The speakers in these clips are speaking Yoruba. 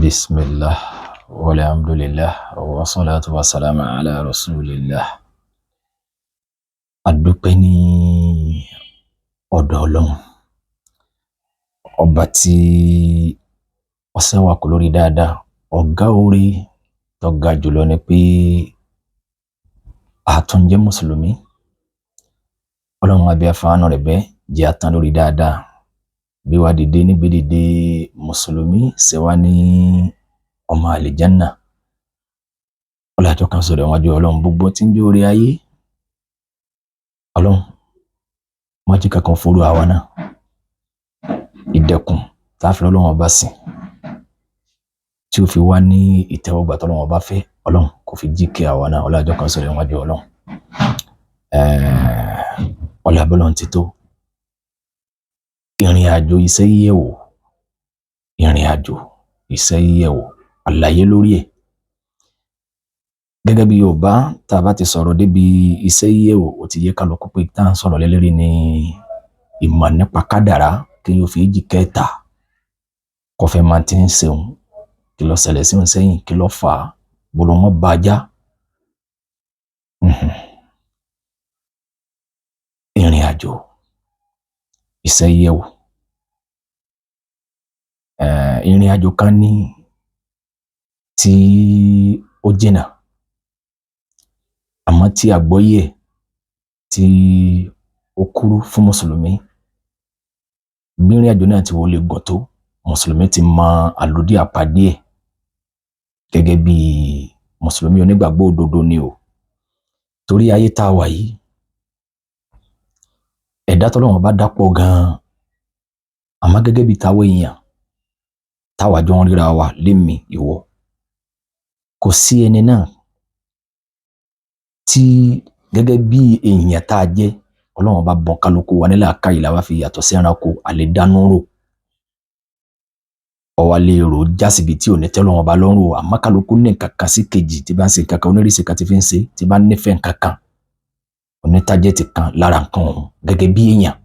Bismillah walhamdulillah wassalatu wassalamu ala rasulillah. A dúpẹ́ ní ọ̀dọ̀ Ọlọ́run, ọba tí ó ṣẹ́ wa kù lórí dáadáa. Ọ̀gá orí tó ga jùlọ ni pé a tún jẹ́ mùsùlùmí. Ọlọ́run abẹ́ àfààní rẹ̀ bẹ́ẹ̀ jẹ́ a tán lórí dáadáa. Bí wàá dìde níbi dìde mùsùlùmí ṣe wá ní ọmọ àlìjánà. Ọlọ́jọ́ kan sọ̀rọ̀ wájú Ọlọ́run gbogbo tí ń jó orí ayé. Ọlọ́run má jẹ́ kankan forú àwa náà. Ìdẹ̀kùn tá a fi Ọlọ́run ọba sìn tí ó fi wá ní ìtẹ́wọ́gbà tọ́lọ́run ọba fẹ́, Ọlọ́run kò fi jí kí àwa náà. Ọlọ́jọ́ kan sọ̀rọ̀ wájú Ọlọ́run. Ọlá bọ́lọ́run ti tó. Ìrìn àjò iṣẹ́ yíyẹ̀wò, ìrìn àjò iṣẹ́ yíyẹ̀wò, àlàyé lórí ẹ̀. Gẹ́gẹ́ bí Yorùbá, tá a bá ti sọ̀rọ̀ débi iṣẹ́ yíyẹ̀wò, ó ti yẹ kálukú pé tá à ń sọ̀rọ̀ lé lérí ní ìmọ̀ nípa kádàrá kí yóò fi èjì kẹta kó fẹ́ máa ti ń ṣeun, kí ló ṣẹlẹ̀ sí òun sẹ́yìn, kí ló fà á, bó ló wọ́n bá a já. Ìrìn àjò iṣẹ́ yíyẹ̀wò. Ìrìn àjò kan ní tí ó jìnnà, àmọ́ tí àgbọ́yé ẹ̀ tí ó kúrú fún mùsùlùmí. Bí ìrìn àjò náà ti wọlé gùn tó, mùsùlùmí ti mọ àlòdì àpàdé ẹ̀ gẹ́gẹ́ bí mùsùlùmí onígbàgbọ́ òdodo ni o. Torí ayé tá a wà yìí, ẹ̀dá tọ́lọ́run bá dápọ̀ gan-an, àmọ́ gẹ́gẹ́ bí táwọn èèyàn táwa jọ ń ríra wa lémi ìwọ, kò sí ẹni náà tí gẹ́gẹ́ bí èèyàn tá a jẹ́, Ọlọ́run bá bọ́n kálukú wa nílẹ̀ àká yìí la wá fi yàtọ̀ sí ẹranko àlè dánú rò. Ọ̀wá lè rò jásìbí tí ò ní tẹ́ Ọlọ́run bá lọ́rùn o, àmọ́ kálukú ní nǹkan kan sí kejì tí bá ń ṣe nǹkan kan, onírìísí kan tí fi ń ṣe, tí bá ń nífẹ̀ẹ́ nǹkan kan, onítájẹ́tì kan lára nǹkan ọ̀hún gẹ́gẹ́ bí èèyàn.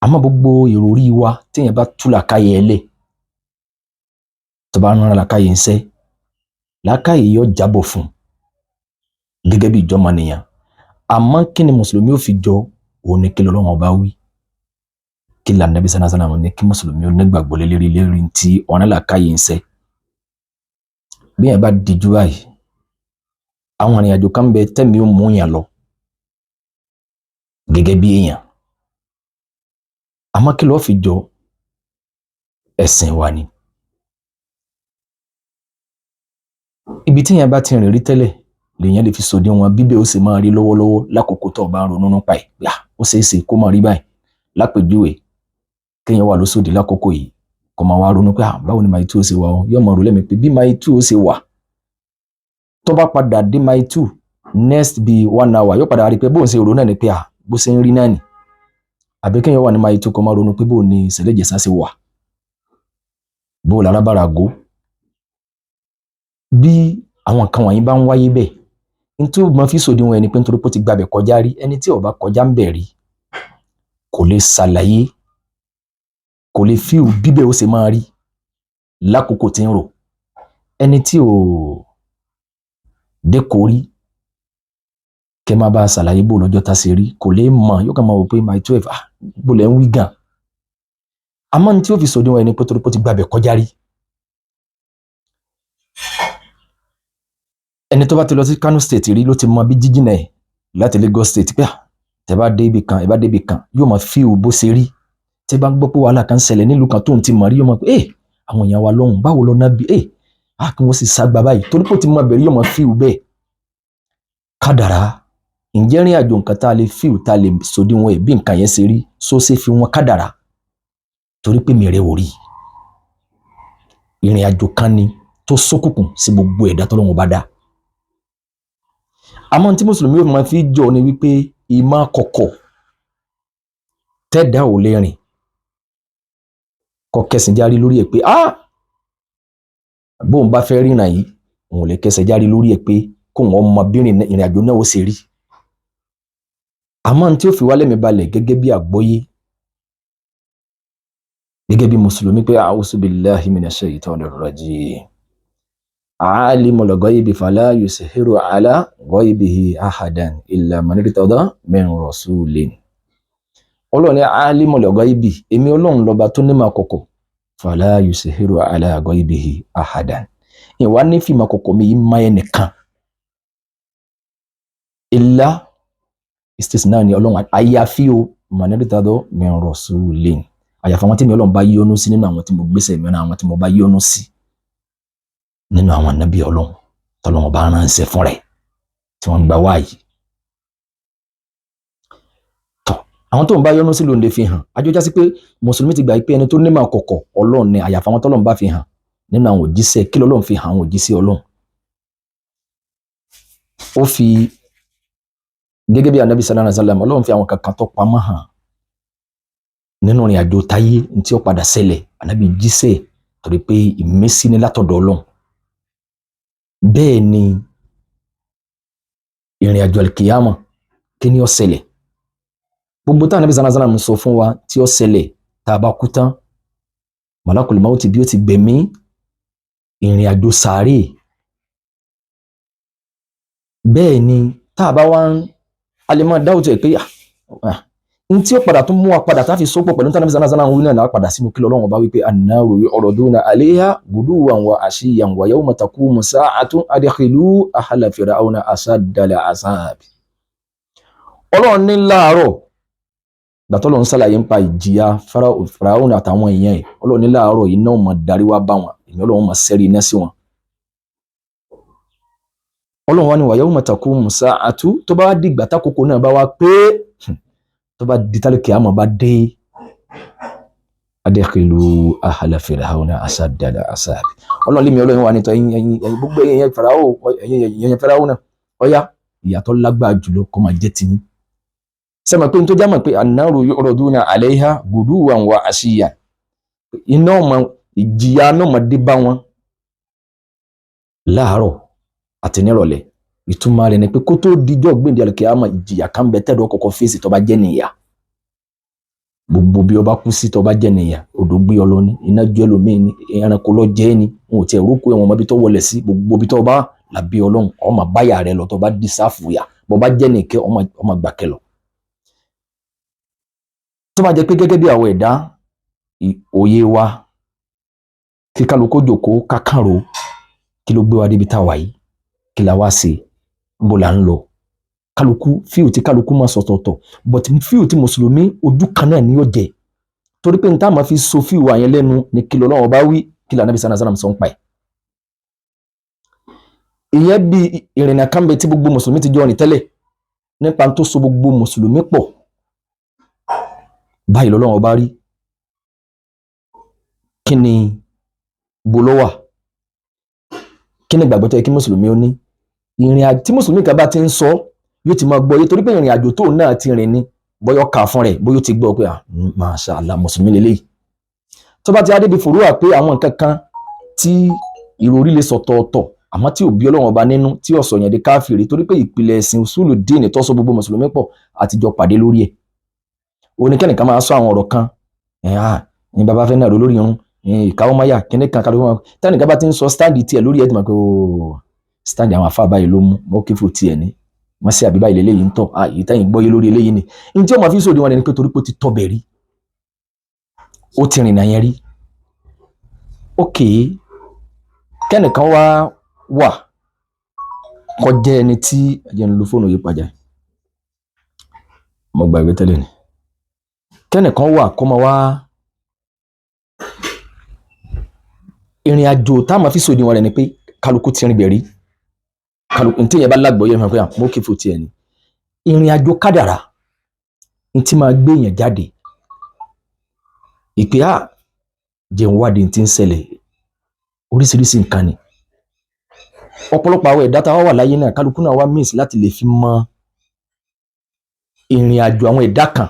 Àmọ́ gbogbo ìròrí wa téèyàn bá tú làákàyè ẹ lẹ̀, tó bá ń rán làákàyè ń sẹ́, làákàyè yóò jábọ̀ fún un gẹ́gẹ́ bí ìjọmọnìyàn. Àmọ́ kí ni mùsùlùmí ó fi jọ òun ni kí lọ́lọ́run ọba wí, kí lànà bí sánà sánà ní kí mùsùlùmí ó nígbàgbọ́ lé lérí lérí tí ọ̀rán làákàyè ń sẹ́. Bí èèyàn bá dijú báyìí, àwọn ìrìn àjò kan bẹ tẹ́mi ó mú yàn lọ gẹ́gẹ́ bí èèyàn. Àmọ́ kí ló fi jọ ẹ̀sìn wa ni. Ibi tí èèyàn bá ti rìn rí tẹ́lẹ̀ lèèyàn lè fi sòdiwọ̀n bíbẹ̀ ó sì máa rí lọ́wọ́lọ́wọ́ lákòókò tó o bá ń ronú nípa ẹ̀. Yà, ó ṣeé ṣe kó máa rí báyìí. Lápèjúwe, kéèyàn wà lóṣòdì lákòókò yìí, kó máa wá ronú pé báwo ni mile two ó ṣe wà o, yóò máa rò lẹ́mìí pé bí mile two ó ṣe wà. Tó bá padà dé mile two next bí 1 hour, yóò padà rí pé bóun ṣe rò náà ni pé bó ṣe ń rí náà ni. Àbí kéèyàn wà ní mile two kó máa ronú pé bóun ni Ìṣẹ̀lẹ̀ Ìjẹ̀ṣà ṣe wà, bóun lárábàrà gó. Bí àwọn nǹkan wọ̀nyí bá ń wáyé bẹ́ẹ̀, n tí ó máa fi sòdiwọ̀n ẹni pé nítorí pé ó ti gbabẹ̀ kọjá rí, ẹni tí ó bá kọjá ń bẹ̀ rí kò lè ṣàlàyé, kò lè fíù bíbẹ̀ ó ṣe máa rí lákòókò tí ń rò. Ẹni tí ò dẹ́kọ̀ọ́ rí, kẹ́ máa bá a ṣàlàyé bó lọ́jọ́ tá a ṣe rí, kò lè mọ̀, yóò kàn máa wò pé mile 12, bó lẹ́ ń wí gan. Àmọ́ n tí ó fi sòdiwọ̀n ẹni pé torí pé ó ti gbabẹ̀ kọjá rí. Ẹni tó bá ti lọ sí Kano State rí ló ti mọ bí jíjìnà ẹ̀ láti Lagos State pé tẹ́ bá dé ibì kan, ẹ bá dé ibì kan, yóò máa fíù bó ṣe rí. Tẹ́ bá ń gbọ́ pé wàhálà kan ṣẹlẹ̀ nílùú kan tóun ti mọ̀ rí, yóò máa pé àwọn èèyàn wa lọ́hùn, báwo lọ náà bí kí wọ́n sì ságbá báyìí, torí pé ó ti mọ bẹ̀rẹ̀, yóò máa fíù bẹ́ẹ̀. Kádàrá, ǹjẹ́ ìrìn àjò nǹkan tá a lè fíù tá a lè sòdiwọ̀n ẹ̀ bí nǹkan yẹn ṣe rí, só ṣe fi wọn kádàrá, torí pé mi rẹ̀ ò rí. Ìrìn àjò kan ni tó ṣókùnkùn sí gbogbo ẹ̀dá tọ́lọ́run bá dá. Àmọ́ tí mùsùlùmí ó máa fi jọ ni wípé ìmọ̀ kọ̀kọ̀ tẹ́dá ò lè rìn kọ́ kẹsìn járí lórí ẹ̀ pé bóun bá fẹ́ rìnrìn yìí, òun ò lè kẹsẹ̀ járí lórí ẹ̀ pé kóun ọmọ bí ìrìn àjò náà ó ṣe rí. Àmọ́ tí ó fi wá lẹ́mìí balẹ̀ gẹ́gẹ́ bí àgbọ́yé Gẹ́gẹ́ bí mùsùlùmí pé a'udhu billahi minash shaitanir rajim, alimul ghaibi fala yushiru ala ghaibihi ahadan illa man irtada min rasulin. Ọlọ́run ní alimul ghaibi, èmi Ọlọ́run lọ́ba tó ní máa kọ̀kọ̀, fala yushiru ala ghaibihi ahadan, ìwà ní fìmọ̀ kọ̀kọ̀ mi yìí má ẹnìkan, illa istisna ni Ọlọ́run, àyàfi o man irtada min rasulin, àyàfi àwọn tí mi Ọlọ́run bá yọ́nú sí nínú àwọn tí mo gbéṣẹ́ mìíràn, àwọn tí mo bá yọ́nú sí nínú àwọn ànábì Ọlọ́run tọ́lọ́run bá ránṣẹ́ fún rẹ̀ tí wọ́n ń gba wáyé. Tọ́ àwọn tó ń bá yọ́nú sí ló ń lè fi hàn. Àjọjá sí pé mùsùlùmí ti gbà pé ẹni tó nímọ̀ kọ̀kọ̀ Ọlọ́run ni, àyàfi àwọn tọ́lọ́run bá fi hàn nínú àwọn òjíṣẹ́. Kí lọ́lọ́run fi hàn àwọn òjíṣẹ́ Ọlọ́run? Ó fi gẹ́gẹ́ bí anabi sallallahu alaihi wasallam, Ọlọ́run fi àwọn kankan tó pamọ́ hàn nínú ìrìn àjò táyé tí ó padà ṣẹlẹ̀. Anabi jíṣẹ́ torí pé ìmísí ni látọ̀dọ̀ Ọlọ́run. Bẹ́ẹ̀ ni ìrìn àjò alkiyama, kí ni ó ṣẹlẹ̀? Gbogbo táwọn anabi sallallahu alaihi wasallam sọ fún wa tí ó ṣẹlẹ̀ tá a bá kú tán, malakul mauti bí ó ti gbẹ̀mí, ìrìn àjò sàárè. Bẹ́ẹ̀ ni tá a bá wá ń a lè máa dáwùtò ẹ̀ pé n tí ó padà tún mú wa padà tá a fi sopọ̀ pẹ̀lú tánàbí sánà sánà wí náà là padà sínú kí lọ́lọ́run ọba wípé annaru yu'raduna 'alayha guduwan wa 'ashiyyan wa yawma taqumu sa'atu adkhilu ahla fir'auna ashaddal 'azab. Ọlọ́run ní láàárọ̀ gbàtọ́ lọ́n ṣàlàyé ń pa ìjìyà Fáráò àtàwọn èèyàn ẹ̀, Ọlọ́run ní láàárọ̀ iná máa darí wá bá wọn, èmi Ọlọ́run máa sẹ́rí iná sí wọn. Ọlọ́run wá ní wa yawma taqumu sa'atu, tó bá dìgbà tákòókò náà bá wá pé, tó bá di tálíkì àmọ́ bá dé, adkhilu ahla fir'auna ashaddal 'azab. Ọlọ́run lé mi Ọlọ́run wà nítọ́ ẹ̀yin gbogbo ẹ̀yin Fáráò, ẹ̀yin Fáráò náà, ọ̀yá ìyàtọ̀ lágbára jùlọ kó máa jẹ́ tiyín. Sẹ́mi pé n tó jámọ̀ pé annaru yu'raduna 'alayha guduwan wa 'ashiyyan, iná ọmọ ìjìyà náà máa dé bá wọn láàárọ̀ àti nírọ̀lẹ́. Ìtumọ̀ rẹ̀ ni pé kó tó dijọ́ gbèǹde àlùkìyámà, ìjìyà kan bẹ tẹ́lẹ̀ kọ́kọ́ fèsì tó bá jẹ́ nìyà. Gbogbo bí ọba kú sí tó bá jẹ́ nìyà, odò gbé ọ lọ ní, iná jó ẹlòmíì ní, ẹranko lọ jẹ́ ní, wọn ò tiẹ̀ rókò ẹ̀wọ̀n mọ́bi tó wọlé sí. Gbogbo bí tó bá làbí Ọlọ́run, ọmọ báyà rẹ lọ tó bá di sáfù yà, bó bá jẹ́ nìkẹ́ ọmọ gbàkẹ́ lọ. Tó bá jẹ́ pé gẹ́gẹ́ bí àwọn ẹ̀dá òye wa, kí kálukú jòkó kákàrò kí ló gbé wa débi tá a wà yìí, kí la wá ṣe, níbo là ń lọ. Kálukú fíò tí kálukú máa sọ̀tọ̀ọ̀tọ̀, but fíò tí mùsùlùmí ojú kan náà ni yóò jẹ, torí pé n tá máa fi so fíò wa yẹn lẹ́nu ní kí lọ́lọ́run bá wí, kí lànà bí sànà sànà sọ ń pa ẹ̀. Ìyẹn bí ìrìnà kan bẹ tí gbogbo mùsùlùmí ti jọ rìn tẹ́lẹ̀ nípa tó so gbogbo mùsùlùmí pọ̀. Báyìí lọ́lọ́run bá rí, kí ni bó ló wà, kí ni ìgbàgbọ́ tó yẹ kí mùsùlùmí ó ní. Ìrìn àjò tí mùsùlùmí kan bá ti ń sọ yóò ti máa gbọ́ yé, torí pé ìrìn àjò tóun náà ti rìn ni, bóyá kà fún rẹ̀, bóyá ó ti gbọ́ pé masha Allah mùsùlùmí lélẹ́yìí. Tó bá ti adébi fòrúwà pé àwọn nǹkan kan tí ìròrí lè sọ̀tọ̀ọ̀tọ̀, àmọ́ tí ò bí Ọlọ́run ọba nínú, tí ó sọ yẹn di káfìrí, torí pé ìpìlẹ̀ ẹ̀sìn usulu díìnì tó so gbogbo mùsùlùmí pọ̀ àtijọ́ pàdé lórí ẹ̀. Oníkẹ́nìkan máa sọ àwọn ọ̀rọ̀ kan, ní baba fẹ́ náà lórí irun ìkáwọ́ máyà kíní kan kálukú máa tẹ́nìkan bá ti ń sọ stáǹdì tiẹ̀ lórí ẹ̀, tí mo pé ooo stáǹdì àwọn afá báyìí ló mú mọ́ kí fò tiẹ̀ ní wọ́n sí àbí báyìí lélẹ́yìí ń tọ̀ èyí tẹ́yìn gbọ́yé lórí eléyìí ni. Ní tí ó máa fi sòdí wọn ni pé torí pé ó ti tọ́bẹ̀ rí, ó ti rìnnà yẹn rí. Ok, kẹ́nìkan wá wà kọjá ẹni tí ẹ̀jẹ̀ ń lo fóònù yìí pàjá, mo gbàgbé tẹ́lẹ̀ ni. Kẹ́nìkan wà kó máa wá ìrìn àjò tá a máa fi sòdí wọn rẹ̀ ni pé kálukú ti rìn bẹ̀ rí, kálukú ntí yẹn bá lágbọ̀ọ́yé mọ̀ pé mo kì í fò tiẹ̀ ni. Ìrìn àjò kádàrà ntí máa gbé yẹn jáde ìpè á jẹun wádìí ntí ń ṣẹlẹ̀ oríṣiríṣi nǹkan ni. Ọ̀pọ̀lọpọ̀ àwọn ẹ̀dá tá a wà láyé náà kálukú náà wá means láti lè fi mọ ìrìn àjò àwọn ẹ̀dá kan,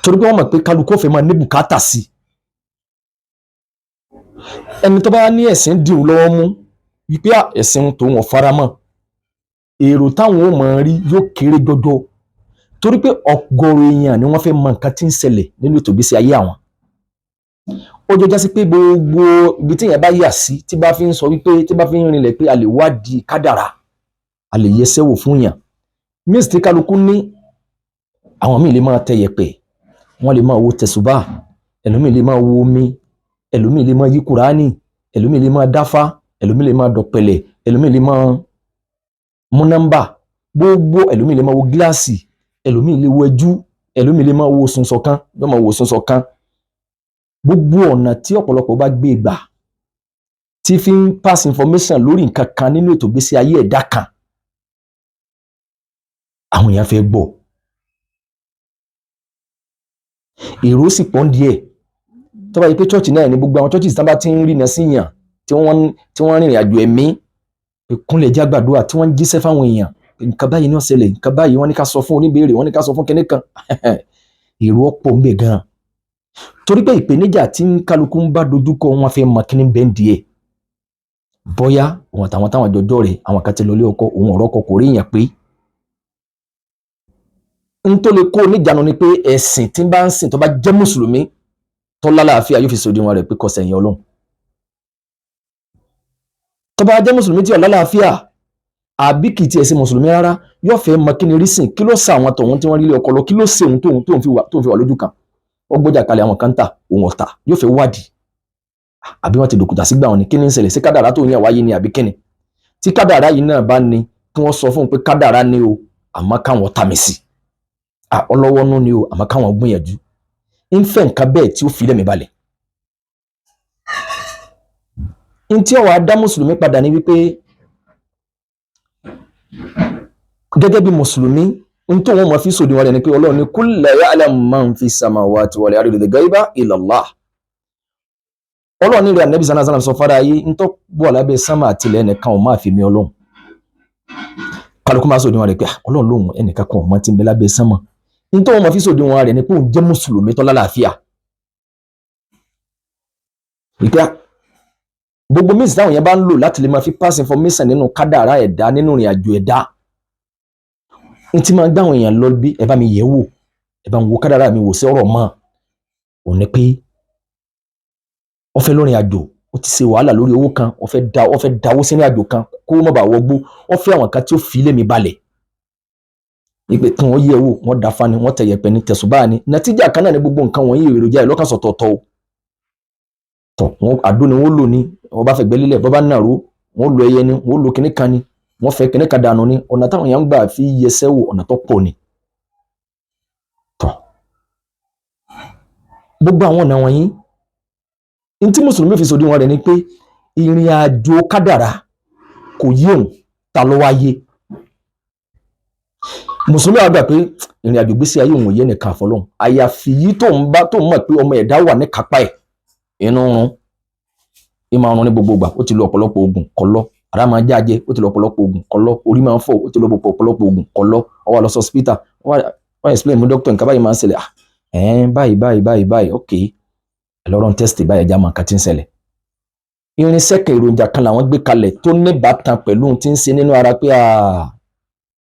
torí pé wọ́n mọ̀ pé kálukú ó fẹ́ máa ní bùkátà sí i. Ẹni tó bá ní ẹ̀sìn dìrú lọ́wọ́ mú wípé ẹ̀sìn tòun ò faramọ́, èrò táwọn ò mọ̀ rí yóò kéré jọjọ. Torí pé ọ̀gọ̀rọ̀ èèyàn ni wọ́n fẹ́ mọ nǹkan tí ń ṣẹlẹ̀ nínú ètò ìgbésí ayé àwọn. Ó jọ jásí pé gbogbo ibi tí èèyàn bá yà sí, tí bá fi ń sọ wípé, tí bá fi ń rinlẹ̀ pé a lè wádìí kádàrá, a lè yẹsẹ́ wò fún yàn, míìsì tí kálukú ní, àwọn míì lè máa tẹ yẹ̀pẹ̀, wọ́n lè máa wo tẹ̀sùbá, ẹlòmíì lè máa wo omi, ẹlòmíì lè máa yí kùránì, ẹlòmíì lè máa dáfá, ẹlòmíì lè máa dọ̀pẹ̀lẹ̀, ẹlòmíì lè máa mú nọ́mbà gbogbo, ẹlòmíì lè máa wo gíláàsì, ẹlòmíì lè wo ẹjú, ẹlòmíì lè máa wo sùnsọ̀kan, yóò máa wo sùnsọ̀kan. Gbogbo ọ̀nà tí ọ̀pọ̀lọpọ̀ bá gbé gbà tí fi ń pass information lórí nǹkan kan nínú ètò ìgbésí ayé ẹ̀dá kan, àwọn èèyàn fẹ́ gbọ́, èrò sì pọ̀ díẹ̀. Tó bá yẹ pé church náà ni gbogbo àwọn churches tán bá ti ń rìnà sí yàn, tí wọ́n rìnrìn àjò ẹ̀mí ìkúnlẹ̀ jágbàdúrà, tí wọ́n ń jíṣẹ́ fáwọn èèyàn, nǹkan báyìí ní ó ṣẹlẹ̀, nǹkan báyìí wọ́n ní ká sọ fún oníbèrè, wọ́n ní ká sọ fún kinní kan, èrò ọ̀pọ̀ ń bẹ gan-an. Torí pé ìpèníjà tí ń kálukú ń bá dojúkọ, wọn fẹ́ mọ kíní bẹ́ẹ̀ díẹ̀, bóyá òun àtàwọn táwọn jọjọ́ rẹ̀, àwọn kan ti lọlé ọkọ, òun ọ̀rọ̀ ọkọ kò rí èèyàn pé n tó lè kó oníjànú ni pé ẹ̀sìn tí ń bá ń sìn, tó bá jẹ́ mùsùlùmí tó lálàáfíà, yóò fi sòdiwọ̀n rẹ̀ pé kò sẹ̀yìn Ọlọ́run. Tó bá jẹ́ mùsùlùmí tí ò lálàáfíà, àbí kì í tiẹ̀ ṣe mùsùlùmí rárá, yóò fẹ́ mọ kí ni rísìn, kí ló sa àwọn tọ̀hún tí wọ́n rí ilé ọkọ lọ, kí ló ṣe òun tóun fi wà lójú kan, wọ́n gbọ́jà kalẹ̀, àwọn kan ń tà, òun ọ̀tà, yóò fẹ́ wádìí, àbí wọ́n ti dòkúta sígbà wọn ni, kí ni ń ṣẹlẹ̀ sí kádàrá tó yàn wáyé ni, àbí kí ni tí kádàrá yìí náà bá ní kí wọ́n sọ fún un pé kádàrá ni o, àmọ́ káwọn ta mi sí ọlọ́wọ́ nú ni o, àmọ́ káwọn gbìyànjú ń fẹ́ nǹkan bẹ́ẹ̀ tí ó fi lẹ́mìí balẹ̀. N tí ó wá dá mùsùlùmí padà ní wípé gẹ́gẹ́ bí mùsùlùmí, n tó wọn mọ̀ fi sòdiwọ̀n rẹ̀ ni pé Ọlọ́run ní kul la ya'lamu man fi samawati wal ardi ghaiba illa Allah. Ọlọ́run ní rẹ̀ ànẹ́bí sánà sánà sọ fara ayé ń tọ́ bọ̀ lábẹ́ sánmà àtìlẹ̀, ẹnìkan ò máa fi mi Ọlọ́run. Kálukú máa sòdiwọ̀n rẹ̀ pé Ọlọ́run lòun ẹnìkan kan ò mọ̀ tí ń bẹ lábẹ́ sánmà. N tó wọn mọ̀ fi sòdiwọ̀n rẹ̀ ni pé òun jẹ́ mùsùlùmí tó lálàáfíà. Ìpè gbogbo míìsì táwọn yẹn bá ń lò láti lè máa fi pass information nínú kádàrá ẹ̀dá, nínú ìrìn àjò ẹ̀dá, n ti máa gbá àwọn èèyàn lọ bí ẹ bá mi yẹ̀ wò, ẹ bá ń wo kádàrá mi wò sí ọ̀rọ̀ mọ́ òun ni pé ó fẹ́ lórin àjò, ó ti ṣe wàhálà lórí owó kan, ó fẹ́ dáwó sínú àjò kan kó má bàa wọgbó, ó fẹ́ àwọn kan tí ó fi ilé mi balẹ̀ ìpè tí wọ́n yẹ̀ wò, wọ́n dáfa ni, wọ́n tẹ̀yẹ̀pẹ̀ ni, tẹ̀sùbá ni, nàtíjà kan náà ni gbogbo nǹkan wọ̀nyí, èròjà ẹ̀ lọ́kàn sọ̀tọ̀ọ̀tọ̀ o. Tọ̀ wọn àdó ni wọ́n lò ní, wọ́n bá fẹ̀gbẹ́ lílẹ̀, bọ́ bá nàró, wọ́n lo ẹyẹ ni, wọ́n lo kinní kan ni, wọ́n fẹ́ kinní kan dànù ni. Ọ̀nà táwọn èèyàn ń gbà fi yẹsẹ́ wò, ọ̀nà tó pọ̀ ni. Tọ̀ gbogbo àwọn ọ̀nà wọ̀nyí, ní tí mùsùlùmí fi sòdiwọ̀n rẹ̀ ni pé ìrìn àjò kádàrá kò yé òun, ta ló wá yé? Mùsùlùmí àwọn gbà pé ìrìn àjò gbésí ayé òun ò yé nìkan àfọlọ́hún, àyàfi yìí tó ń bá tó ń mọ̀ pé ọmọ ẹ̀dá wà ní kápá ẹ̀. Inú run ìmọ̀ ọ̀run ní gbogbo ìgbà, ó ti lo ọ̀pọ̀lọpọ̀ oògùn kò lọ, ara máa jájẹ, ó ti lo ọ̀pọ̀lọpọ̀ oògùn kò lọ, orí máa ń fọ́, ó ti lo ọ̀pọ̀lọpọ̀ oògùn kò lọ, ó wá lọ sí hospital, wọ́n explain mú doctor nǹkan báyìí máa ń ṣẹlẹ̀, báyìí báyìí báyìí báyìí, ok, ẹ lọ run test báyìí, ẹja máa nǹkan tí ń ṣẹlẹ̀. Irinṣẹ́ kan, èròjà kan làwọn gbé kalẹ̀ tó níbàtàn pẹ̀lú ohun tí ń ṣe nínú ara pé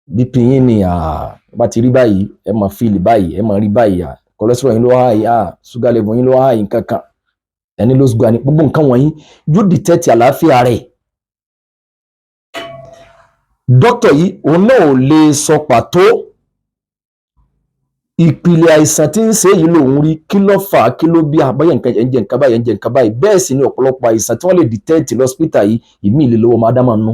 BP yín ni bá ti rí báyìí, ẹ máa feel báyìí, ẹ máa rí báyìí, cholesterol yín ló high, sugar level yín ló high, nǹkan kan ẹni ló gba ni, gbogbo nǹkan wọ̀nyí yóò dìtẹ́tì àlàáfíà rẹ̀. Dókítà yìí òun náà ò lè sọ pàtó ìpìlẹ̀ àìsàn tí ń ṣe yìí lòun rí, kí ló fà á, kí ló bí àbáyé nǹkan ẹ̀ ń jẹ nǹkan báyìí, ẹ̀ ń jẹ nǹkan báyìí. Bẹ́ẹ̀ sì ni ọ̀pọ̀lọpọ̀ àìsàn tí wọ́n lè dìtẹ́tì lọ́sípítà yìí, ìmí ìlè lọ́wọ́ máa dá máa nú.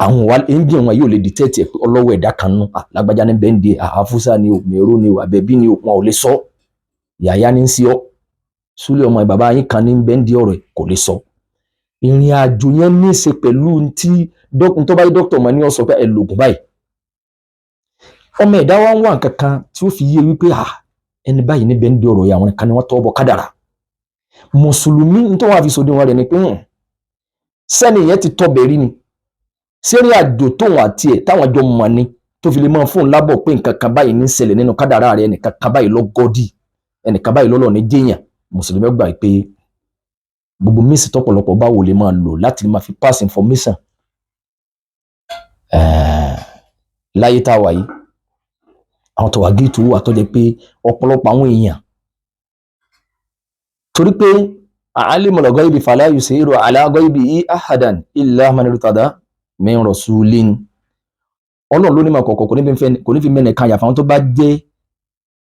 Àwọn wa engine wọn yóò lè dìtẹ́tì ẹ̀ pé ọlọ́wọ́ ẹ̀dá kan nú, lágbájá ní bẹ́ńdì, àfúsá ni o, mèrò ni o, àbẹ̀bí ni o, wọn ò lè sọ. Yàyà ní ń sí ọ, súlẹ̀ ọmọ bàbá yín kan ní bẹ́ńdì ọ̀rọ̀ ẹ̀ kò lè sọ. Ìrìn àjò yẹn ní í ṣe pẹ̀lú tí tó bá yí dókítà mọ̀ ní ó sọ pé ẹ lògùn báyìí. Ọmọ ẹ̀dá wa ń wá nǹkan kan tí ó fi yé wípé ẹni báyìí ní bẹ́ńdì ọ̀rọ̀ yìí, àwọn kan ni wọ́n tọ́ bọ kádàrà. Mùsùlùmí tó wà fi sòdiwọ̀n rẹ̀ ni pé sẹ́ni yẹn ti tọ́ bẹ̀rí ni, sẹ́ni àjò tóun àti ẹ̀ táwọn jọ mọ̀ ni tó fi lè máa fóun lábọ̀ pé nǹkan kan báyìí ní ń ṣẹlẹ̀ nínú kádàrà rẹ̀, ẹnìkan kan báyìí lọ́gọ́dì, ẹnìkan báyìí lọ́lọ́ ní jẹ́yàn. Mùsùlùmí gbà pé gbogbo míìsì tọ́pọ̀lọpọ̀ báwo lè máa lò láti máa fi pass information láyé tá a wà yìí, Àwọn tọ̀wágìtù wà tó jẹ́ pé ọ̀pọ̀lọpọ̀ àwọn èèyàn, torí pé alimul ghaibi fala yusiru ala ghaibihi ahadan illa man irtada min rasulin. Ọlọ́run ló ní máa kọ̀kọ̀, kò ní fi mẹ́nẹ̀ kan àyàfà àwọn tó bá jẹ́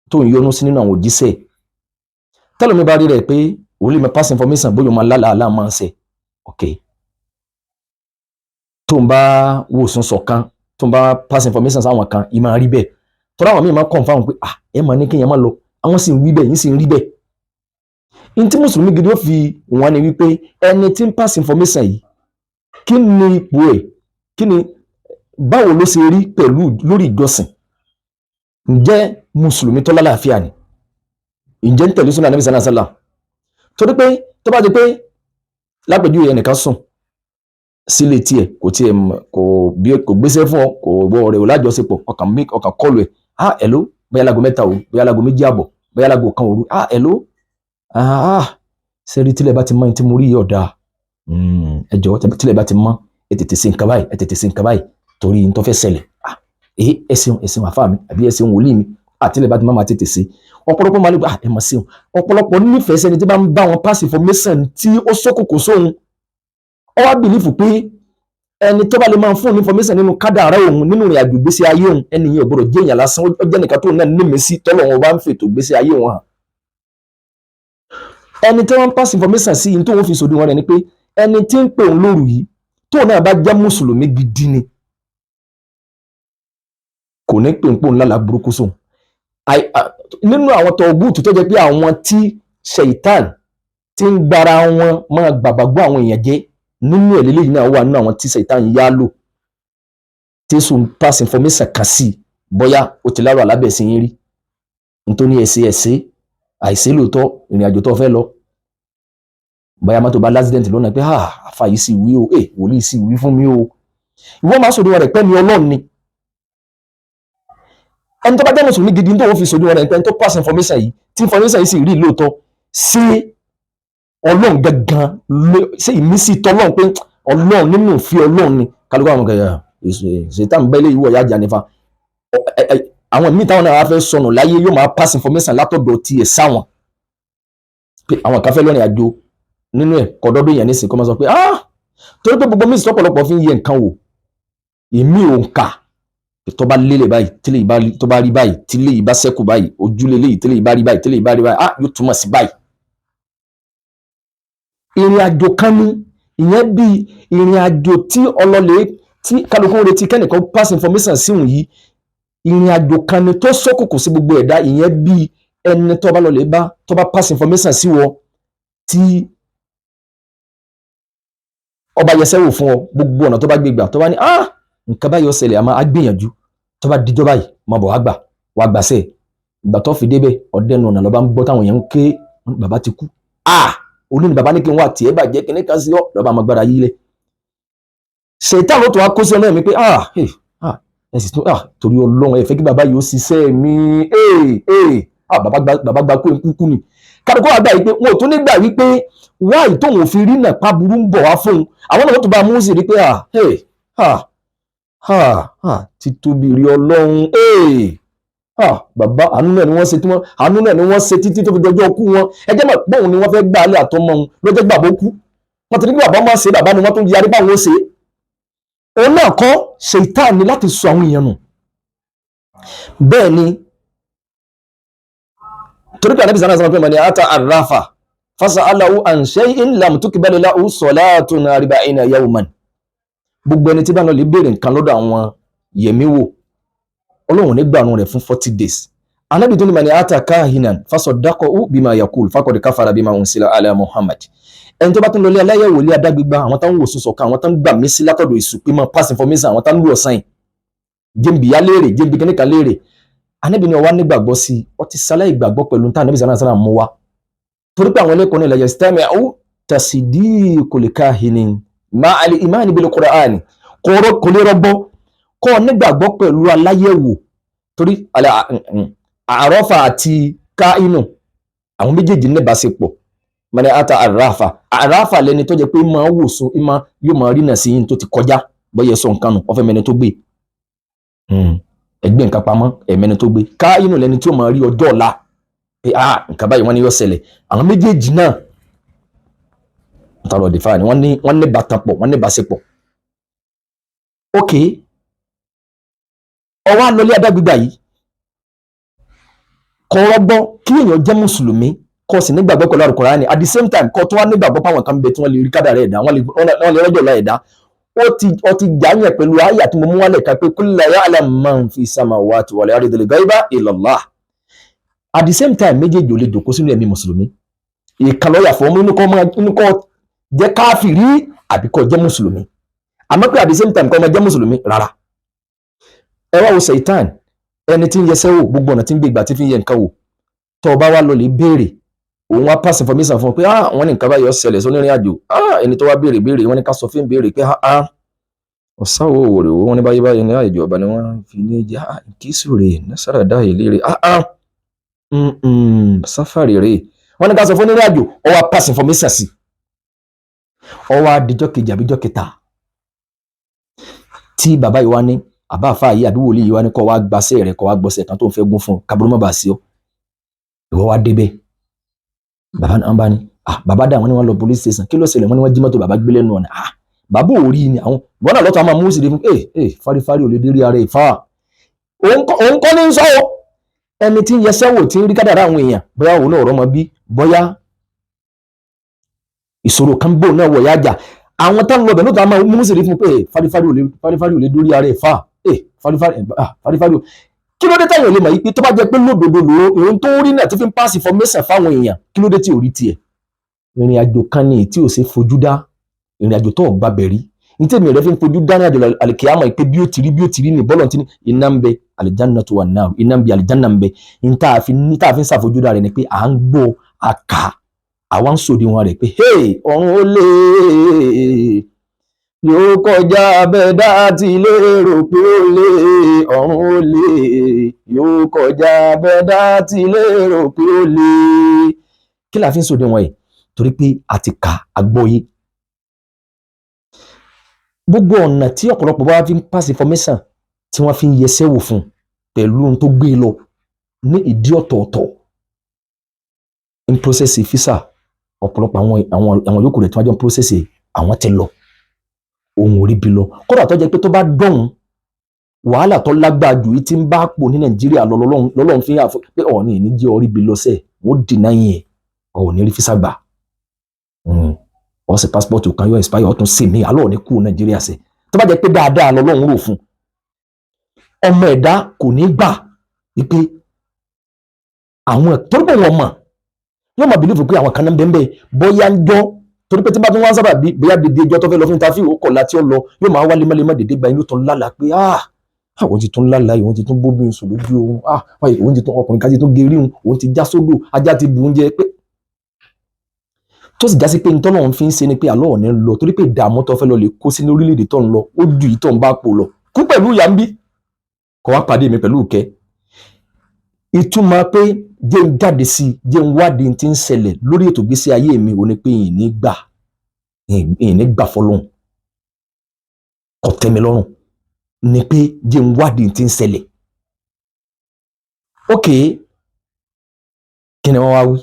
tó ń yọnu sí nínú àwọn òjíṣẹ́. Tẹ́lẹ̀ mi bá rí rẹ̀ pé òun lè máa pass information, bóyá o máa lálàá àlá máa ń ṣe, ok, tó ń bá wòsàn sọ̀kan, tó ń bá pass information sáwọn kan, ì máa rí bẹ́ẹ̀. Tọ́lá àwọn míì máa confirm pé ah, ẹ máa ní kéèyàn máa lọ, àwọn sì ń wí bẹ́ẹ̀, yín sì ń rí bẹ́ẹ̀. N tí mùsùlùmí gidi ó fi wọ́n ni wípé ẹni tí ń pass information yìí, kí ni ipò ẹ̀, kí ni, báwo ló ṣe rí pẹ̀lú lórí ìjọsìn? Ǹjẹ́ mùsùlùmí tó lálàáfíà ni? Ǹjẹ́ ń tẹ̀lé súnà Ànábì sallallahu alaihi wasallam? Torí pé tó bá di pé lápèjúwe ẹnìkan sùn sílé tiẹ̀, kò tiẹ̀ kò bí kò gbéṣẹ́ fún ọ, kò bọ́ ọ̀rẹ́ ò lájọṣepọ̀, ọkàn mi ọkàn kọlù ẹ̀, ah, hello, bóyá láago 3 òru, bóyá láago 2:30, bóyá láago 1 òru, ah, hello, ah, sẹ́rí tílẹ̀ bá ti mọ́, tí mo rí yìí ọ̀dà, ẹ jọ̀ọ́, tílẹ̀ bá ti mọ́, ẹ tètè ṣe nǹkan báyìí, ẹ tètè ṣe nǹkan báyìí, torí n tó fẹ́ ṣẹlẹ̀. Ah, ẹ ṣeun, ẹ ṣeun àfáà mi, àbí ẹ ṣeun wòlíì mi. Ah, tílẹ̀ bá ti mọ́, máa tètè ṣe. Ọ̀pọ̀lọpọ̀ máa ń gbà, ẹ mọ̀ sí o, ọ̀pọ̀lọpọ̀ nífẹ̀ẹ́ sẹ́ni tí bá ń bá wọn pass information tí ó ṣókùnkùn sóhun. Ó wá believe pé ẹni tó bá lè máa fún ní information nínú kádàrá òun, nínú ìrìn àjò ìgbésí ayé òun, ẹni yẹn ò gbọdọ̀ jẹ́ èèyàn lásán, ó jẹ́ nìkan tó náà ní mèsì tọ́lọ̀ wọn bá ń fètò ìgbésí ayé wọn hàn. Ẹni tí wọ́n ń pass information sí yìí, tó wọ́n fi sòdiwọ̀n rẹ̀ ni pé ẹni tí ń pè òun lóru yìí, tóun náà bá jẹ́ mùsùlùmí gidi ni, kò ní pè ń pò ńlá burúkú sóun. Nínú àwọn tọ̀gùtù tó jẹ́ pé àwọn tí ṣèitán tí ń gbára wọn máa gbàgbàgbọ́ àwọn èèyàn jẹ́ nínú ẹ̀ lélẹ́yìí náà wà, nínú àwọn tí ṣèitán yá lò, tí Jésù ń pass information kan sí, bóyá ó ti lárò alábẹ̀sí yín rí nítorí ẹ̀sẹ̀ ẹ̀sẹ̀ àìsí lóòótọ́, ìrìn àjò tó fẹ́ lọ, bóyá mọ́tò bá l'accident lọ́nà, pé ah, àfa yìí sì wí o, ẹ wòlíì sì wí fún mi o. Ìwọ máa sòdiwọ̀n rẹ̀ pẹ́ ni Ọlọ́run ni. Ẹni tó bá jẹ́ mùsùlùmí gidi, tó wọ́n fi sòdiwọ̀n rẹ̀ pé ẹni tó pass information yìí, tí information yìí sì rí lóòótọ́, sí Ọlọ́run gangan, ṣé ìmísí tọ́lọ́run, pé Ọlọ́run nínú òfin Ọlọ́run ni. Kálukú àwọn kẹyà ṣètàn bẹ́lẹ̀ ìwọ̀ ìyá àjà nífa. Àwọn míì táwọn náà wá fẹ́ sọnù láyé, yóò máa pass information látọ̀dọ̀ tiẹ̀ sáwọn, pé àwọn kan fẹ́ lọ́rìn àjò nínú ẹ̀ kọ́dọ́dọ́ èèyàn nísìnyí, kó máa sọ pé ah, torí pé gbogbo míì tọ́pọ̀lọpọ̀ fi ń yẹ nǹkan wò, èmi ò ń kà tó bá lélẹ̀ báyìí, tílé yìí bá tó bá rí báyìí, tílé yìí bá ṣẹ́kù báyìí, ojúlé léyìí, tílé yìí bá rí báyìí, tílé yìí bá rí báyìí, ah, yóò túmọ̀ sí báyìí. Ìrìn àjò kan ní ìyẹn, bí ìrìn àjò tí ọlọ́lẹ̀ tí kálukú ń retí kẹ́nìkan pass information sí òun yìí, ìrìn àjò kan ni tó ṣókùnkùn sí gbogbo ẹ̀dá. Ìyẹn bí ẹni tó bá lọlẹ̀ bá tó bá pass information sí wọ, tí ọba yẹsẹ̀ wò fún ọ, gbogbo ọ̀nà tó bá gbé gbà, tó bá ní ah, nǹkan báyìí ó ṣẹlẹ̀, àmọ́ á gbìyànjú, tó bá dijọ́ báyìí, máa bọ̀ wá gbà wá gbàṣẹ́. Ìgbà tó fi débẹ̀, ọ̀dẹ́nu ọ̀nà lọ́ba ń gbọ́ táwọn èèyàn ń ké, bàbá ti kú, ah, olú ni bàbá ní kí n wá tiẹ̀ bàjẹ́, kíní kan sí ọ, lọ́ba máa gbára yílẹ̀. Ṣètàn ló tó wá kó sí ọmọ mi pé ah, ah, ẹ sì tún ah, torí Ọlọ́run, ẹ fẹ́ kí bàbá yìí ó ṣiṣẹ́ mi, ee ah, bàbá gba kó kúkú ni. Kálukú àgbà yìí pé wọn ò tún nígbà wípé wáyé tóun ò fi rí náà pàbùrú ń bọ̀ wá fóun, àwọn náà tó bá mú sí rí pé ah, hey, ah, ah, ah, títóbi rí Ọlọ́run, ee ah, bàbá, àánú náà ni wọ́n ṣe tí wọ́n, àánú náà ni wọ́n ṣe títí tó fi dọjọ́ kú wọn. Ẹ jẹ́ mọ̀ pé òun ni wọ́n fẹ́ gbà á lé àtọmọ òun lọ́jọ́ gbà bó kú, wọ́n ti ní kí bàbá máa ṣe, bàbá ni wọ́n tún yarí báwọn ó ṣe. Òun náà kọ́, ṣèitán ni láti sọ àwọn èèyàn nù. Bẹ́ẹ̀ ni, torí pé Ànábì sànà sọ pé mọ̀ ní ata àràfà fasa alahu an shay'in lam tuqbal lahu salatun arba'ina yawman. Gbogbo ẹni tí bá lọ lè béèrè nǹkan lọ́dọ̀ àwọn yẹ̀mí wò, Ọlọ́run ní gbàrún rẹ̀ fún 40 days. Ànábì tó ní mọ̀ ní ata kahinan fasaddaqahu bima yaqul faqad kafara bima unsila ala Muhammad. Ẹni tó bá tún lọ lé aláyẹ̀wò, ilé adágbégbá, àwọn táwọn wò sùn sọ̀kan, àwọn táwọn gbà mí sí látọ̀dọ̀ èṣù pé máa pass information, àwọn táwọn lù ọ̀sán yìí, jẹ́nbi ya léèrè, jẹ́nbi kíníkà léèrè, Ànábì ni ọwá nígbàgbọ́ sí i, ọ ti sáláì gbàgbọ́ pẹ̀lú tá Ànábì sàlá sàlá mú wa. Torí pé àwọn ẹlẹ́kọ̀ọ́ ní ilẹ̀ yastami'u tasdiqul kahini ma'al imani bil Qur'ani, kò lè rọgbọ kọ́ nígbàgbọ́ pẹ̀lú aláyẹ̀wò, torí àrọ́fà àti káínù, àwọn méjèèjì níbàṣepọ̀. Mani ata àràfà, àràfà lẹni tó jẹ́ pé máa wò so, yóò máa rínà sí yín tó ti kọjá, bọ́yẹ sọ nǹkan nù, ọ̀fẹ́ mẹni tó gbé. Ẹgbẹ́ nǹkan pamọ́, ẹ̀mẹ́ni tó gbé. Káyínù lẹni tí ó máa rí ọjọ́ ọ̀la pé ah, nǹkan báyìí wọ́n ní yóò ṣẹlẹ̀. Àwọn méjèèjì náà tọrọ dìfà ni wọ́n ní bàtàn pọ̀, wọ́n ní bàṣepọ̀. Ok, ọwọ́ àlọ́lé adágbégbà yìí kò rọgbọ kí èèyàn jẹ́ mùsùlùmí, kó sì nígbàgbọ́ pẹ̀lú Àlùkùránì, at the same time kó tó wá nígbàgbọ́ páwọn kan bẹ tí wọ́n lè rí kádàrá ẹ̀dá, wọ́n lè rọ́jò ọ̀la ẹ̀dá. Ó ti jà yẹn pẹ̀lú àyà tí mo mú wálẹ̀ ká pé qul la ya'lamu man fi samawati wal ardil ghaiba illallah. At the same time, méjèèjì ò lè jòkó sínú ẹ̀mí mùsùlùmí. Ìkan lọ́ọ̀yà fún ọmọ inú kọ́ jẹ́ káfìrí àbí kó jẹ́ mùsùlùmí. Àmọ́ pé at the same time kó máa jẹ́ mùsùlùmí, rárá. Ẹ wá wo Satan, ẹni tí ń yẹsẹ́ wò, gbogbo ọ̀nà tí ń gbé ìgbà tí fi ń yẹ nǹkan wò. Tó o bá wá lọ lè béèrè, òun wá pass information fún ọ pé ah, wọ́n ní nǹkan báyìí ó ṣẹlẹ̀ sónírìn àjò. Ah, ẹni tó wá béèrè béèrè, wọ́n ní ká sọ fún béèrè pé ah, ọ̀sáwò òwòrè wọ́n ní báyìí báyìí ní àìjọ ọba ni wọ́n fi ní jẹ́. Ah, kìsù rè nasara dá ìlérè. Ah ah, sáfàrì rè. Wọ́n ní ká sọ fún onírìn àjò, ó wá pass information sí, ó wá dijọ́ kejì àbíjọ́ kẹta tí bàbá yìí wá ní àbá àfa yìí àbí wòlíì yìí wá ní kó wá gbaṣẹ́ rẹ̀, kó wá gbọ́sẹ̀ kan tó ń fẹ́ gún fún un, kábúrú má bàa sí ọ. Ìwọ wá débẹ̀, bàbá náà bá ní, ah, bàbá dà? Wọ́n ní wọ́n lọ police station. Kí ló ṣẹlẹ̀? Wọ́n ní wọ́n jí mọ́tò bàbá gbé lẹ́nu ọ̀nà. Ah, bàbá ò rí ni àwọn ìwọ náà lọ́tọ̀, a máa mú sí i fún ẹ ẹ fárífárí ò lè dérí ara ẹ̀ fà. Òun kọ́ ní sọ ọ́, ẹni tí ń yẹsẹ́ wò, tí ń rí kádàrá àwọn èèyàn, bóyá òun náà rọ́mọ bí, bóyá ìṣòro kan bò náà wọ̀ yá jà, àwọn táwọn lọ bẹ̀ lóòótọ́, a máa mú sí i fún pé fárífárí ò lè dórí ara ẹ̀ fà ẹ, fárífárí, ah, fárífárí ò. Kí ló dé táwọn ò lè mọ̀ yìí pé tó bá jẹ́ pé lódodo lòó òun tó rí náà tí fi ń pass information fáwọn èèyàn, kí ló dé tí ò rí tiẹ̀? Ìrìn àjò kan ní tí ò ṣe fojú dá, ìrìn àjò tó gbàbẹ̀ rí ní tèmi rẹ fi ń fojú dá ní àjò àlìkìyàmọ̀ pé bí ó ti rí, bí ó ti rí ní bọ́lọ̀ tí ní iná ń bẹ, àlìjáná tó wà náà, iná ń bẹ, àlìjáná ń bẹ. Ní tá a fi ń ṣàfojúdá rẹ ni pé à ń gbọ́ àkà, àwa ń sòdiwọ̀n rẹ̀ pé hey, ọ̀run ó lè yóò kọjá abẹ́dá tí lérò pé ó lè, ọ̀run ó lè yóò kọjá abẹ́dá tí lérò pé ó lè. Kí la fi ń sòdiwọ̀n yìí? Torí pé a ti kà àgbọ́yé. Gbogbo ọ̀nà tí ọ̀pọ̀lọpọ̀ bá fi ń pass information tí wọ́n fi ń yẹsẹ́ wò fún pẹ̀lú ohun tó gbé e lọ ní ìdí ọ̀tọ̀ọ̀tọ̀ in process visa, ọ̀pọ̀lọpọ̀ àwọn yòókù rẹ̀ tí wọ́n jọ ń process, àwọn ti lọ, òun ò rí bí lọ. Kódà tó jẹ́ pé tó bá dọ̀hún, wàhálà tó lágbára jù yìí tí ń bá pò ní Nàìjíríà lọ lọ́lọ́run fi hàn pé ọ̀ọ́ni ìní jẹ́ orí bí lọ sẹ́ẹ̀, wọ́n dìnnà yẹn, ọ̀ ní rí visa gbà, ọ̀ sì passport kan yóò expire, ọ̀ tún sì mí àlọ́ ní kú Nàìjíríà sẹ́. Tó bá jẹ́ pé dáadáa lọ́lọ́run rò fún ọmọ ẹ̀dá, kò ní gbà wípé àwọn, torí pé wọ́n mọ̀, yóò máa believe pé àwọn kan náà ń bẹ́ẹ̀ bóyá ń jọ́, torí pé tí bá tún wá ń sábà bí bóyá dèdè ìjọ tó fẹ́ lọ fún interview, ó kọ̀ láti ó lọ, yóò máa wá lemọ́lemọ́ dèdè gba inú tó ń lálàá pé ah, àwọn ti tún lálàá yìí, òun ti tún bóbi sùn lójú oorun, ah, òun ti tún ọkùnrin kan ti tún gerí òun, òun ti já sódò, ajá ti bù oúnjẹ pé tó sì já sí pé ntọ́nà òun fi ń ṣe ni pé àlọ́ òní lọ, torí pé ìdààmú tó fẹ́ lọ lè kó sí ní orílẹ̀-èdè tó ń lọ, ó ju yìí tó ń bá pò lọ. Kú pẹ̀lú ìyá ń bí kọ́ wá pàdé mi pẹ̀lú ìkẹ́. Ìtumọ̀ pé jẹ́ ń jáde sí i, jẹ́ ń wádìí tí ń ṣẹlẹ̀ lórí ètò ìgbésí ayé mi ò ní pé ìní gbà fọlọ́hún, kò tẹ́ mi lọ́rùn ni pé jẹ́ ń wádìí tí ń ṣẹlẹ̀. Ok, kí ni wọ́n wá wí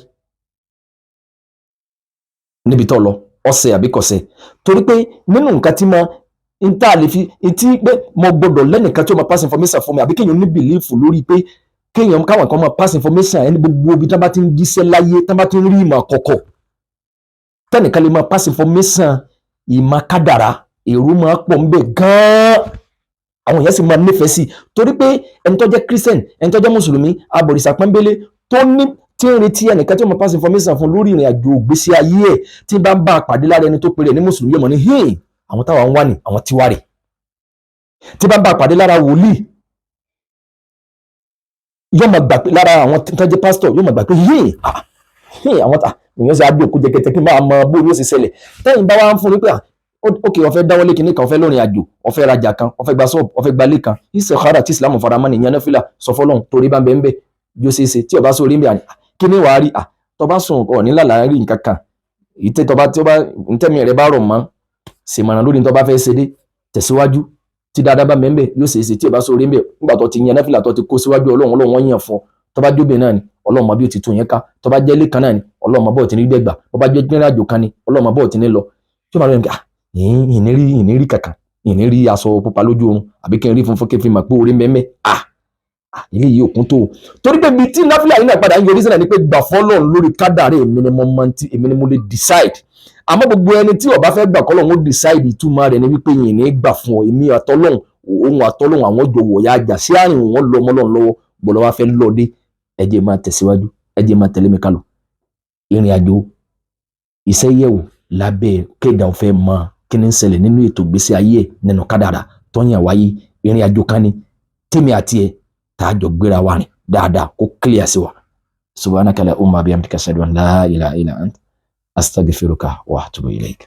níbi tó lọ ọ̀sẹ̀ àbí kọ̀sẹ̀? Torí pé nínú nǹkan tí mo n tá a lè fi tí pé mo gbọ́dọ̀ lẹ́nìkan tí ó máa pass information fún mi, àbí kéèyàn ní belief lórí pé kéèyàn káwọn kan máa pass information ẹni gbogbo ibi tí wọ́n bá ti ń jíṣẹ́ láyé, tí wọ́n bá ti ń rí ìmọ̀ àkọ́kọ́, tẹ́nìkan lè máa pass information ìmọ̀ kádàrá, èrò máa pọ̀ ń bẹ̀ gan-an, àwọn èèyàn sì máa nífẹ̀ẹ́ sí i, torí pé ẹni tó jẹ́ Christian, ẹni tó jẹ́ mùsùlùmí, abọ̀rìṣà pọ́nbélé tó ní tí ń retí ẹnìkan tí ó máa pass information fún lórí ìrìn àjò ìgbésí ayé ẹ̀, tí bá ń bá a pàdé lára ẹni tó pe rẹ̀ ní mùsùlùmí, yóò mọ̀ ní hìn, àwọn táwa ń wà ní àwọn tiwa rẹ̀. Tí bá ń bá a pàdé lára wòlíì, yóò máa gbà pé lára àwọn tó jẹ́ pásítọ̀, yóò máa gbà pé hìn hìn, àwọn ta èèyàn ṣe àdó òkú jẹkẹtẹ kí n máa mọ bó ní ó ṣe ṣẹlẹ̀. Tẹ́yìn bá wá ń fún ní pé ok, ó fẹ́ dáwọ́lé kinní kan, ó fẹ́ lórin àjò, ó fẹ́ rajà kan, ó fẹ́ gba ṣọ́ọ̀bù, ó fẹ́ gbalé kan, istikhara tí Islam faramọ́ nìyẹn, náfìlà, sọ fọ́lọ́run torí bá ń bẹ ń bẹ yóò ṣeé ṣe. Tí ó bá sórí ń bẹ àní kí ni wàá rí à tó bá sùn ọ̀ ní lálàá rí nǹkan kan ìtẹ́ tó bá tí ó bá ntẹ́mi rẹ bá rọ̀ mọ́, ṣèmọ̀ràn lórí tó bá fẹ́ ṣe dé tẹ̀síwájú. Tí dáadáa bá mẹ́ńbẹ̀ yóò ṣeé ṣe, tí ò bá sóore ńbẹ̀, nígbà tó ti yan náfìlà tó ti kó síwájú Ọlọ́run, Ọlọ́run wọ́n yàn fún ọ. Tó bá jóbe náà ni, Ọlọ́run mọ bí ó ti tún yẹn ká. Tó bá jẹ́ ilé kan náà ni, Ọlọ́run mọ bọ́ọ̀ ti ní gbẹ̀gbà. Bó bá jẹ́ ìrìn àjò kan ni, Ọlọ́run mọ bọ́ọ̀ ti ní lọ. Tí ó máa lọ́yìn, ah, ìní rí kankan, ìní rí aṣọ pupa lójú oorun àbí kí n rí funfun kí n fi mọ̀ pé orí mẹ́mẹ́. Ah, ilé yìí òkun tó o, torí pé ibi tí náfìlà yìí náà padà ń yọrí sílẹ̀ ni pé gbà fọ́lọ́run lórí kádàrá, èmi ni mo mọ tí èmi ni mo lè decide. Àmọ́ gbogbo ẹni tí ó bá fẹ́ gbà kọ́lọ́run ó decide, ìtumọ̀ rẹ̀ ni wípé yìí ní gbà fún ọ, èmi àtọ́lọ́run, òun àtọ́lọ́run, àwọn jọ wọ̀ya àjà sí àrùn wọn lọ ọmọ Ọlọ́run lọ́wọ́ gbọ́dọ̀ wá fẹ́ lọ́ọ́dé. Ẹ jẹ́ máa tẹ̀síwájú, ẹ jẹ́ máa tẹ̀lé mi kálọ. Ìrìn àjò iṣẹ́ yẹ̀wò lábẹ́ kéda ò fẹ́ mọ kí ni ń ṣẹlẹ̀ nínú ètò ìgbésí ayé ẹ̀ nínú kádàrá tọ́yàn wáyé, ìrìn àjò kan ni tèmi àti ẹ̀ tá a jọ gbéra wa rìn dáadáa kó clear sí wa. Subhanaka allahumma bihamdika, ashhadu an la ilaha illa ant, astaghfiruka wa atubu ilayk.